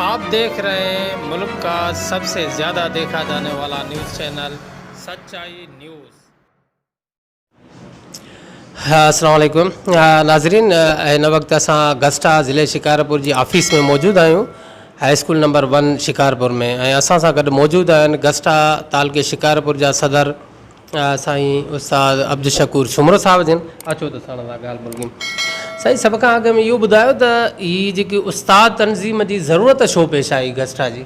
آپ ديک رهي هين ملڪ ڪا سب سي زياده ديکا جاني والا نيوز چينل سچائي نيوز. السلام عليڪم ناظرين هن وقت اسان گسٽا ضلعي شڪارپور جي آفيس ۾ موجود آهيون high school number one Shikarpur ۾ ۽ اسان سان گڏ موجود آهن گسٽا تعلقي شڪارپور جا صدر سائين استاد عبدالشڪور سومرو صاحب جن اچو ته ساڻن سان ڳالهه ٻولهه ڪيون سائين سڀ کان اڳ ۾ اهو ٻڌايو ته هي جيڪي استاد تنظيم جي ضرورت ڇو پيش آئي گسٽا جي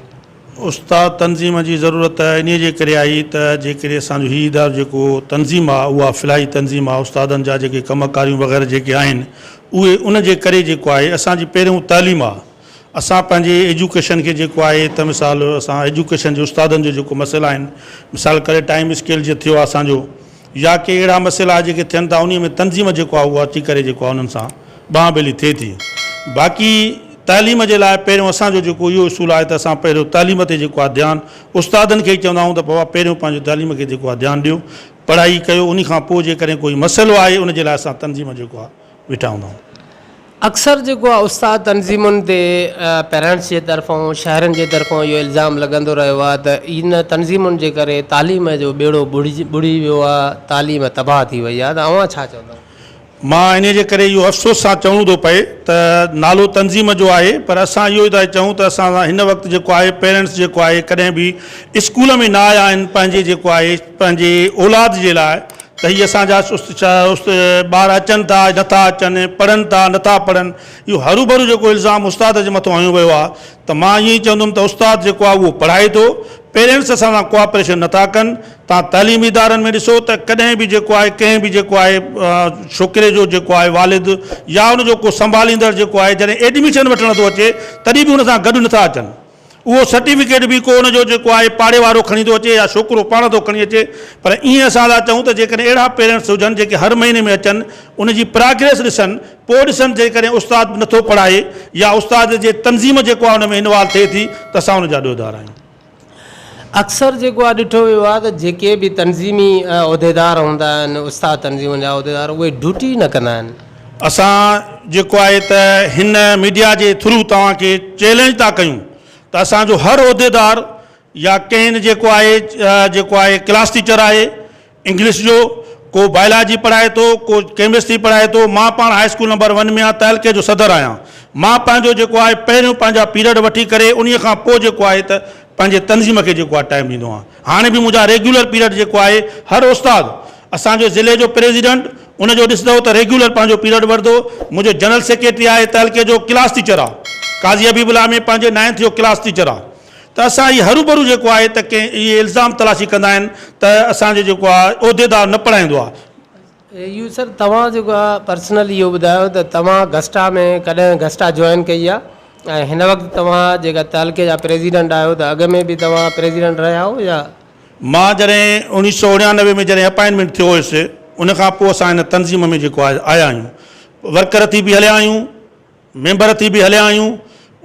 استاد تنظيم جي ضرورت انهيء جي ڪري آئي ته جيڪڏهن اسان جو هي ادارو جيڪو تنظيم آ اها فلاحي تنظيم آ استادن جا جيڪي ڪم ڪاريون وغيره جيڪي آهن اهي ان جي ڪري جيڪو آهي اسان جي پهريون تعليم آ اسان پنهنجي ايجوڪيشن کي جيڪو آهي ته مثال اسان ايجوڪيشن جي استادن جو جيڪو مسئلا آهن مثال ڪري ٽائيم اسڪيل جي ٿيو آ اسان جو يا ڪي اهڙا مسئلا جيڪي ٿين ٿا انهي ۾ تنظيم جيڪو آهي اهو اچي ڪري جيڪو آهي انهن سان ٻانهن ٻيلي ٿئي ٿي باقي تعليم جي لاء پهريون اسان جو جيڪو اهو اصول آهي ته اسان پهريون تعليم تي جيڪو آهي ڌيان استادن کي ئي چوندا آهيون ته بابا پهريون پنهنجو تعليم کي جيڪو آهي ڌيان ڏيو پڙهائي ڪيو انهي کان پوء جيڪڏهن ڪوئي مسئلو آهي ان جي لاء اسان تنظيم جيڪو آهي ويٺا هوندا آهيون. اڪثر جيڪو آهي استاد تنظيمن تي پيرنٽس جي طرفون شهرين جي طرفون اهو الزام لڳندو رهيو آهي ته ان تنظيمن جي ڪري تعليم جو ٻيڙو ٻڏي ويو آهي تعليم تباهه ٿي وئي آهي ته اوهان ڇا چوندؤ؟ مان انهي جي ڪري اهو افسوس سان چوڻو ٿو پئي ته نالو تنظيم جو آهي پر اسان اهو ئي ٿا چئون ته اسان سان هن وقت جيڪو آهي پيرنٽس جيڪو آهي ڪڏهن به اسڪول ۾ نه آيا آهن پنهنجي جيڪو آهي پنهنجي اولاد جي لاء ته هي اسان جا ٻار اچن ٿا نٿا اچن، پڙهن ٿا نٿا پڙهن، اهو هروڀرو جيڪو الزام استاد جي مٿو هنيو ويو آهي ته مان ائين ئي چوندم ته استاد جيڪو آهي اهو پڙهائي ٿو، پيرينٽس اسان سان ڪوآپريشن نٿا ڪن، توهان تعليمي ادارن ۾ ڏسو ته ڪڏهن به جيڪو آهي ڪنهن به جيڪو آهي ڇوڪري جو جيڪو آهي والد يا ان جو ڪو سنڀاليندڙ جيڪو آهي جڏهن ايڊميشن وٺڻ ٿو اچي تڏهن به ان سان گڏ نٿا اچن. اهو سرٽيفڪيٽ به ڪو ان جو جيڪو آهي پاڙي وارو کڻي ٿو اچي يا ڇوڪرو پاڻ ٿو کڻي اچي پر ائين اسان ٿا چئون ته جيڪڏهن اهڙا پيرنٽس هجن جيڪي هر مهيني ۾ اچن ان جي پراگريس ڏسن پوء ڏسن جيڪڏهن استاد نٿو پڙهائي يا استاد جي تنظيم جيڪو آهي ان ۾ انوالو ٿئي ٿي ته اسان ان جا ڏوهدار آهيون. اڪثر جيڪو آهي ڏٺو ويو آهي ته جيڪي به تنظيمي عهديدار هوندا آهن استاد تنظيمن جا عهديدار اهي ڊيوٽي نه ڪندا آهن. اسان جيڪو آهي ته هن ميڊيا جي ٿرو توهان کي چئلينج ٿا ڪيون ته اسان جو هر عهديدار يا ڪنهن جيڪو آهي جيڪو آهي ڪلاس ٽيچر آهي انگلش جو، ڪو بائلاجي پڙهائي ٿو، ڪو ڪيمسٽري پڙهائي ٿو، مان پاڻ هاء اسڪول نمبر ون ۾ آهيان تعلقي جو صدر آهيان، مان پنهنجو جيڪو آهي پهريون پنهنجا پيريڊ وٺي ڪري انهي کان پوء جيڪو آهي ته پنهنجي تنظيم کي جيڪو آهي ٽائيم ڏيندو آهيان، هاڻي به منهنجا ريگيولر پيريڊ جيڪو آهي هر استاد اسان جو ضلعي جو پريزيڊنٽ ان جو ڏسندو ته ريگيولر پنهنجو پيريڊ وٺندو، منهنجو جنرل سيڪريٽري آهي تعلقي جو ڪلاس ٽيچر آهي قاضي حبيب الله ۾ پنهنجي نائنٿ جو ڪلاس ٽيچر آهي. ته اسان هي هروڀرو جيڪو آهي ته ڪنهن اهي الزام تلاشي ڪندا آهن ته اسان جو جيڪو آهي عهديدار نه پڙهائيندو آهي. اهو سر توهان جيڪو آهي پرسنلي اهو ٻڌايو ته توهان گسٽا ۾ ڪڏهن گسٽا جوائن ڪئي آهي ۽ هن وقت توهان جيڪا تعلقي جا پريزيڊنٽ آهيو ته اڳ ۾ به توهان پريزيڊنٽ رهيا آهيو يا. مان جڏهن اوڻيهه سو اوڻيانوي ۾ جڏهن اپائنٽمينٽ ٿيو هيس ان کان پوء اسان هن تنظيم ۾ جيڪو آهي آيا آهيون ورڪر ٿي به هليا آهيون ميمبر ٿي به هليا آهيون،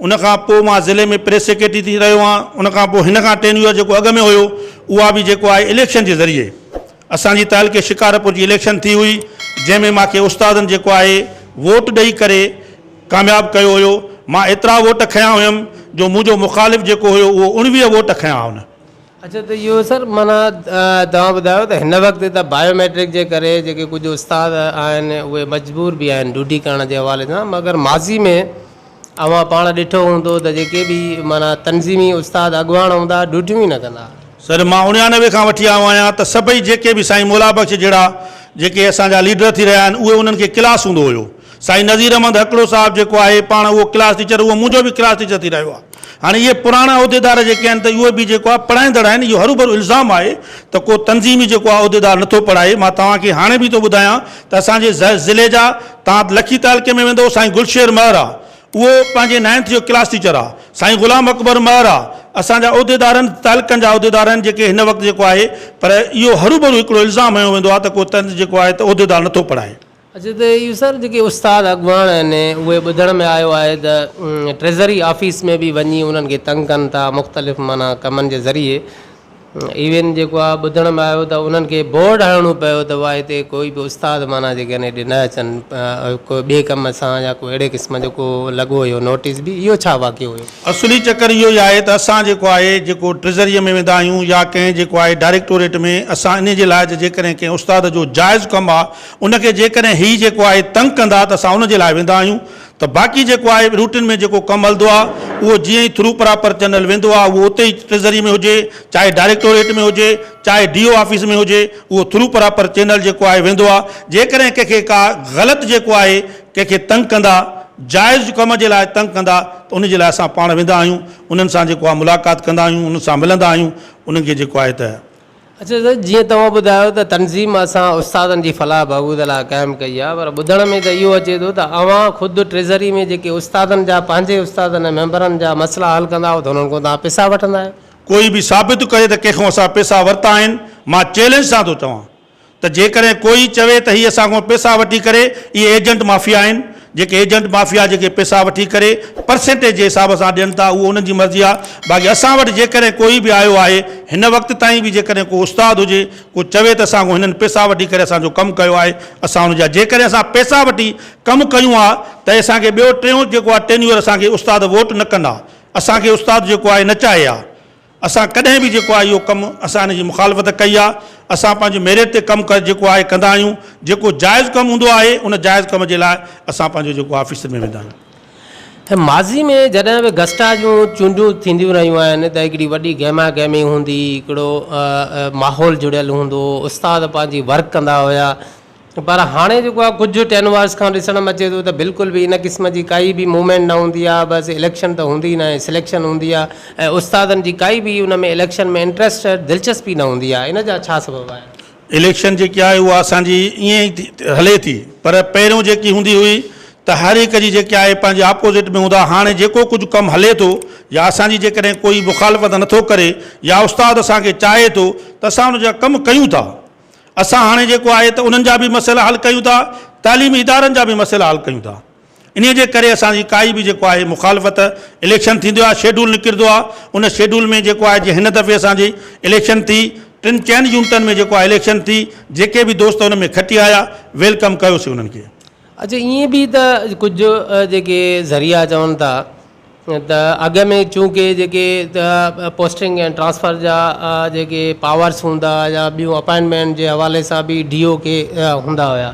ان کان پوء مان ضلعي ۾ پريس سيڪريٽري ٿي رهيو آهيان، ان کان پوء هن کان ٽينيوئر جيڪو اڳ ۾ هيو اها به جيڪو آهي اليڪشن جي ذريعي اسان جي تعلقي شڪارپور جي اليڪشن ٿي هئي جنهن ۾ مان کي استادن جيڪو آهي ووٽ ڏئي ڪري ڪامياب ڪيو هيو، مان ايترا ووٽ کنيا هيم جو منهنجو مخالف جيڪو هيو اهو اڻويهه ووٽ کنيا هن. اڇا ته اهو سر معنيٰ توهان ٻڌايو ته هن وقت ته بايو ميٽرڪ جي ڪري جيڪي ڪجهه استاد آهن اهي مجبور به آهن ڊيوٽي ڪرڻ جي حوالي سان مگر ماضي ۾ اوهان پاڻ ڏٺو هوندو ته جيڪي به معنيٰ تنظيمي استاد اڳواڻ هوندا ڊيوٽيون ئي نه ڪندا. سر مان اڻيانوي کان وٺي آيو آهيان ته سڀئي جيڪي به سائين مولا بخش جهڙا جيڪي اسان جا ليڊر ٿي رهيا آهن اهي انهن کي ڪلاس هوندو هيو سائين نذير احمد هڪڙو صاحب جيڪو آهي پاڻ اهو ڪلاس ٽيچر اهو منهنجو به ڪلاس ٽيچر ٿي رهيو آهي هاڻي اهي پراڻا عهديدار جيڪي آهن ته اهي به جيڪو آهي پڙهائيندڙ آهن اهو هروڀرو الزام آهي ته ڪو تنظيمي جيڪو آهي عهديدار نٿو پڙهائي مان توهان کي هاڻي به ٿو ٻڌايان ته اسان جي ضلعي جا توهان لکي تعلقي ۾ ويندو سائين گلشير مهر آهي اهو پنهنجي نائنٿ جو ڪلاس ٽيچر آهي سائين غلام اڪبر مهر آهي اسان جا عهديدار آهن تعلقن جا عهديدار آهن جيڪي هن وقت جيڪو آهي پر اهو هروڀرو هڪڙو الزام هنيو ويندو آهي ته ڪو تنظ جيڪو آهي ته عهديدار نٿو پڙهائي. اچو ته اهو سر جيڪي استاد اڳواڻ آهن اهي ٻڌڻ ۾ آيو آهي ته ٽريزري آفيس ۾ به وڃي انهن کي تنگ ڪن ٿا مختلف معنيٰ ڪمن جي ذريعي ايون جيڪو آ ٻڌڻ ۾ آيو ته انهن کي بورڊ هڻڻو پيو ته اها هتي ڪوئي به استاد معنيٰ جيڪي آهن هيڏي نه اچن ڪو ٻئي ڪم سان يا ڪو اهڙي قسم جو ڪو لڳو هيو نوٽيس به اهو ڇا واقعو هيو؟ اصلي چڪر اهو ئي آهي ته اسان جيڪو آهي جيڪو ٽريزريء ۾ ويندا آهيون يا ڪنهن جيڪو آهي ڊائريڪٽوريٽ ۾ اسان انهي جي لاء ته جيڪڏهن ڪنهن استاد جو جائز ڪم آ ان کي جيڪڏهن هي جيڪو آهي تنگ ڪندا ته اسان ان جي لاء ويندا آهيون ته باقي جيڪو آهي روٽين ۾ جيڪو ڪم هلندو آهي اهو جيئن ئي ٿرو پراپر چينل ويندو آهي اهو اتي ئي ٽريزري ۾ هجي چاهي ڊائريڪٽوريٽ ۾ هجي چاهي ڊي او آفيس ۾ هجي اهو ٿرو پراپر چينل جيڪو آهي ويندو آهي جيڪڏهن ڪنهن کي ڪا غلط جيڪو آهي ڪنهن کي تنگ ڪندا جائز ڪم جي لاء تنگ ڪندا ته ان جي لاء اسان پاڻ ويندا آهيون انهن سان جيڪو آهي ملاقات ڪندا آهيون انهن سان ملندا آهيون انهن کي جيڪو آهي ته اچا سر جيئن توهان ٻڌايو ته تنظيم اسان استادن جي فلاح بهبود لاء قائم ڪئي آهي پر ٻڌڻ ۾ ته اهو اچي ٿو ته اوهان خود ٽريزري ۾ جيڪي استادن جا پنهنجي استادن ۽ ميمبرن جا مسئلا حل ڪندا آهيو ته انهن کان توهان پئسا وٺندا آهيو. ڪوئي به ثابت ڪري ته ڪنهن کان اسان پئسا ورتا آهن مان چئلينج سان ٿو چوان ته جيڪڏهن ڪوئي چوي ته هي اسان کان پئسا وٺي ڪري اهي ايجنٽ مافيا آهن جيڪي ايجنٽ مافيا جيڪي پئسا وٺي ڪري پرسنٽيج جي حساب سان ڏين ٿا اهو انهن جي مرضي آهي باقي اسان وٽ جيڪڏهن ڪوئي به آيو آهي هن وقت تائين به جيڪڏهن ڪو استاد هجي ڪو چوي ته اسان کان هنن پئسا وٺي ڪري اسان جو ڪم ڪيو آهي اسان ان جا جيڪڏهن اسان پئسا وٺي ڪم ڪيون ها ته اسان کي ٻيو ٽيون جيڪو آهي ٽينيور اسان کي استاد ووٽ نه ڪندا اسان کي استاد جيڪو آهي نه چاهي ها اسان ڪڏهن به جيڪو آهي اهو ڪم اسان ان جي مخالفت ڪئي آهي اسان پنهنجو ميرٽ تي ڪم جيڪو آهي ڪندا آهيون جيڪو جائز ڪم هوندو آهي ان جائز ڪم جي لاء اسان پنهنجو جيڪو آفيسن ۾ ويندا آهيون. ماضي ۾ جڏهن به گسٽا جون چونڊون ٿينديون رهيون آهن ته هڪڙي وڏي گهما گهمي هوندي هڪڙو ماحول جڙيل هوندو هو استاد پنهنجي ورڪ ڪندا هيا پر هاڻي جيڪو آهي ڪجهه ٽينوارس کان ڏسڻ ۾ اچي ٿو ته بلڪل به ان قسم جي ڪائي به موومينٽ نه هوندي آهي بس اليڪشن ته هوندي ناهي سليڪشن هوندي آهي ۽ استادن جي ڪائي به ان ۾ اليڪشن ۾ انٽريسٽ دلچسپي نه هوندي آهي ان جا ڇا سبب آهن؟ اليڪشن جيڪي آهي اها اسان جي ائين ئي هلي ٿي پر پهريون جيڪي هوندي هئي ته هر هڪ جي جيڪي آهي پنهنجي آپوزٽ ۾ هوندا هاڻي جيڪو ڪجهه ڪم هلي ٿو يا اسان جي جيڪڏهن ڪوئي مخالفت نٿو ڪري يا استاد اسان کي چاهي ٿو ته اسان ان جا ڪم ڪيون ٿا اسان هاڻي جيڪو آهي ته انهن جا به مسئلا حل ڪيون ٿا، تعليمي ادارن جا به مسئلا حل ڪيون ٿا. انهيء جي ڪري اسان جي ڪائي به جيڪو آهي مخالفت اليڪشن ٿيندو آهي شيڊول نڪرندو آهي ان شيڊول ۾ جيڪو آهي جيئن هن دفعي اسان جي اليڪشن ٿي ٽن چئن يونٽن ۾ جيڪو آهي اليڪشن ٿي جيڪي به دوست ان ۾ کٽي آيا welcome ڪيوسين انهن کي. اڇا ائين به ته ڪجهه جيڪي ذريعا چون ٿا ته اڳ ۾ چونڪه جيڪي پوسٽنگ ۽ ٽرانسفر جا جيڪي پاورس هوندا يا ٻيون اپائنٽمينٽ جي حوالي سان به ڊي او کي هوندا هيا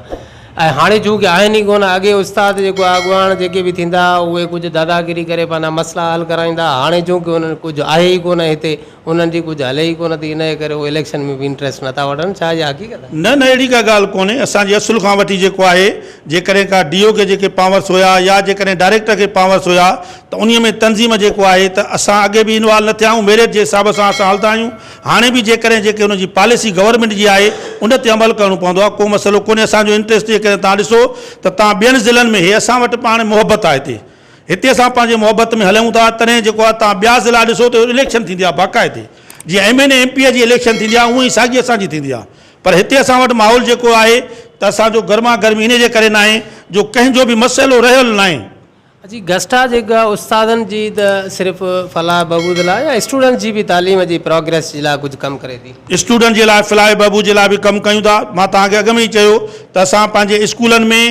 ۽ هاڻي چونڪه آهن ئي ڪونه اڳي استاد جيڪو اڳواڻ جيڪي به ٿيندا اهي ڪجهه داداگيري ڪري پنهنجا مسئلا حل ڪرائيندا هاڻي چونڪه انهن ڪجهه آهي ئي ڪونه هتي انهن جي ڪجهه هلي ئي ڪونه ٿي انهيء ڪري هو اليڪشن ۾ به انٽريسٽ نٿا وٺن ڇا اها حقيقت آهي؟ نه نه اهڙي ڪا ڳالهه ڪونهي اسان جي اصل کان وٺي جيڪو آهي جيڪڏهن ڪا ڊي او کي جيڪي پاورس هيا يا جيڪڏهن ڊائريڪٽر کي پاورس هيا ته انهي ۾ تنظيم جيڪو آهي ته اسان اڳي به انوالو نه ٿيا آهيون ميرٽ جي حساب سان اسان هلندا آهيون هاڻي به جيڪڏهن جيڪي ان جي پاليسي گورنمينٽ جي آهي ان تي عمل ڪرڻو پوندو آهي ڪو مسئلو ڪونهي اسان جو انٽريسٽ جيڪڏهن توهان ڏسو ته توهان ٻين ضلعن ۾ هي اسان وٽ پاڻ محبت آهي هتي هتي اسان پنهنجي محبت ۾ هلون ٿا تڏهن جيڪو آهي توهان ٻيا ضلعا ڏسو ته اليڪشن ٿيندي آهي باقاعدي جيئن M N A M P A جي اليڪشن ٿيندي آهي اونئن ئي ساڳي اسان جي ٿيندي آهي پر هتي اسان وٽ ماحول جيڪو آهي ته اسان جو گرما گرمي انهي جي ڪري ناهي جو ڪنهن جو به مسئلو رهيل ناهي. اچي گسٽا جيڪا استادن جي ته صرف فلاح بهبود لاء يا اسٽوڊنٽس جي به تعليم جي پراگريس جي لاء ڪجهه ڪم ڪري ٿي. اسٽوڊنٽ جي لاء فلاح بهبود جي لاء به ڪم ڪيون ٿا مان توهان کي اڳ ۾ ئي چيو ته اسان پنهنجي اسڪولن ۾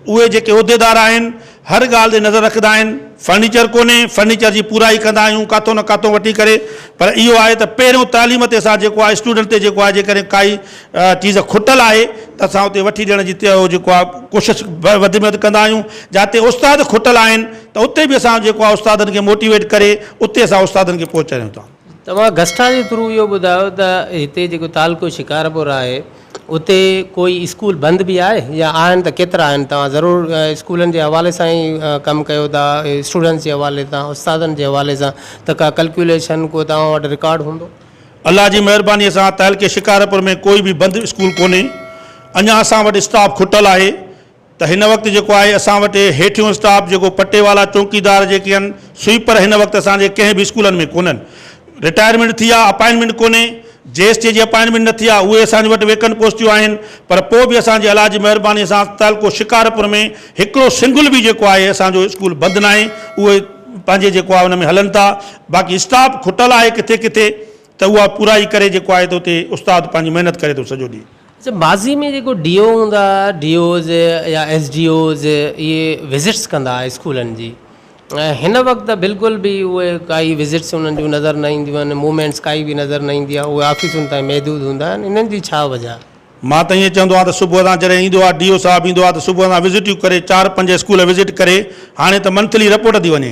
اهي جيڪي عهديدار آهن هر ڳالهه تي نظر رکندا آهن، فرنيچر ڪونهي، فرنيچر جي پورائي ڪندا آهيون ڪاٿو نه ڪاٿو وٺي ڪري پر اهو آهي ته پهريون تعليم تي اسان جيڪو آهي اسٽوڊنٽ تي جيڪو آهي جيڪڏهن ڪائي چيز کٽل آهي ته اسان اتي وٺي ڏيڻ جي جيڪو آهي ڪوشش وڌ ۾ وڌ ڪندا آهيون جاتي استاد کٽل آهن ته اتي به اسان جيڪو آهي استادن کي موٽيويٽ ڪري اتي اسان استادن کي پهچايون ٿا. توهان گسٽا جي ٿرو اهو ٻڌايو ته هتي جيڪو تعلقو شڪارپور آهي اتي ڪوئي اسڪول بند به آهي يا آهن ته ڪيترا آهن توهان ضرور اسڪولن جي حوالي سان ئي ڪم ڪيو ٿا اسٽوڊنٽس جي حوالي سان استادن جي حوالي سان ته ڪا ڪلڪيوليشن ڪو توهان وٽ رڪارڊ هوندو. الله جي مهرباني سان تعلقي شڪارپور ۾ ڪوئي به بند اسڪول ڪونهي اڃا اسان وٽ اسٽاف کٽل آهي ته هن وقت جيڪو آهي اسان وٽ هيٺيون اسٽاف جيڪو پٽيوالا چونڪيدار جيڪي آهن سوئيپر هن وقت اسان جي ڪنهن به اسڪولن ۾ ڪونهن رٽائرمينٽ ٿي آهي اپائنٽمينٽ ڪونهي جي ايس ٽي جي اپائنٽمينٽ نه ٿي آهي اهي اسان وٽ ويڪنٽ پوسٽيون آهن پر پوء به اسان جي الله جي مهرباني سان تعلقو شڪارپور ۾ هڪڙو سنگل به جيڪو آهي اسان جو اسڪول بند ناهي اهي پنهنجي جيڪو آهي ان ۾ هلن ٿا باقي اسٽاف کٽل آهي ڪٿي ڪٿي. ته اها پورائي ڪري جيڪو آهي ته اتي استاد پنهنجي محنت ڪري ٿو سڄو ڏينهن. اچا ماضي ۾ جيڪو ڊي او هوندا هئا ڊي اوز يا ايس ڊي اوز اهي وزٽس ڪندا هئا اسڪولن جي ۽ هن وقت ته بلڪل به اهي ڪائي وزٽس انهن جون نظر نه اينديون آهن موومينٽس ڪائي به نظر نه ايندي آهي اهي آفيسن تائين محدود هوندا آهن انهن جي ڇا وجه آهي؟ مان ته ائين چوندو آهيان ته صبح سان جڏهن ايندو آهي ڊي او صاحب ايندو آهي ته صبح سان وزٽيون ڪري چار پنج اسڪول وزٽ ڪري هاڻي ته منٿلي رپورٽ ٿي وڃي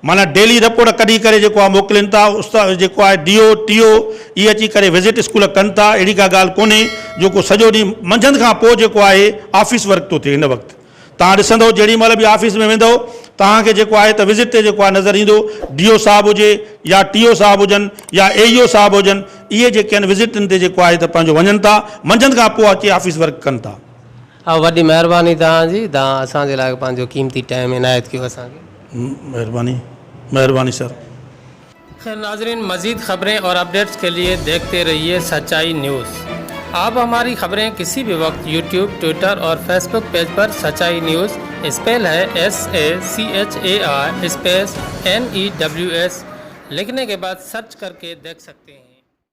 معنيٰ ڊيلي رپورٽ ڪڍي ڪري جيڪو آهي موڪلين ٿا استاد جيڪو آهي ڊي او ٽي او اهي اچي ڪري وزٽ اسڪول ڪن ٿا اهڙي ڪا ڳالهه ڪونهي جو ڪو سڄو ڏينهن منجهند کان پوء جيڪو آهي آفيس ورڪ ٿو ٿئي هن وقت توهان ڏسندو جهڙي مهل به آفيس ۾ ويندو توهان کي جيڪو آهي ته وزٽ تي جيڪو آهي نظر ايندو ڊي او صاحب هجي يا ٽي او صاحب هجن يا اي اي او صاحب هجن اهي جيڪي آهن وزٽن تي جيڪو آهي ته پنهنجو وڃن ٿا منجهند کان پوء اچي آفيس ورڪ ڪن ٿا. ها وڏي مهرباني توهان جي توهان اسان جي لاء پنهنجو قيمتي ٽائيم عنايت ڪيو اسان کي. مهرباني مهرباني سر. خير ناظرين مزيد خبرين اور اپڊيٽس کے لئي ديکھتي رھيي سچائي نيوز آپ ھماري خبرين ڪسي بھي وقت يوٽيوب ٽوئٽر اور فيسبوڪ پيج پر سچائي نيوز اسپيل ھي S A C H A I space N E W S لکھني کے بعد سرچ ڪر ڪي ديکھ سکتي ھين.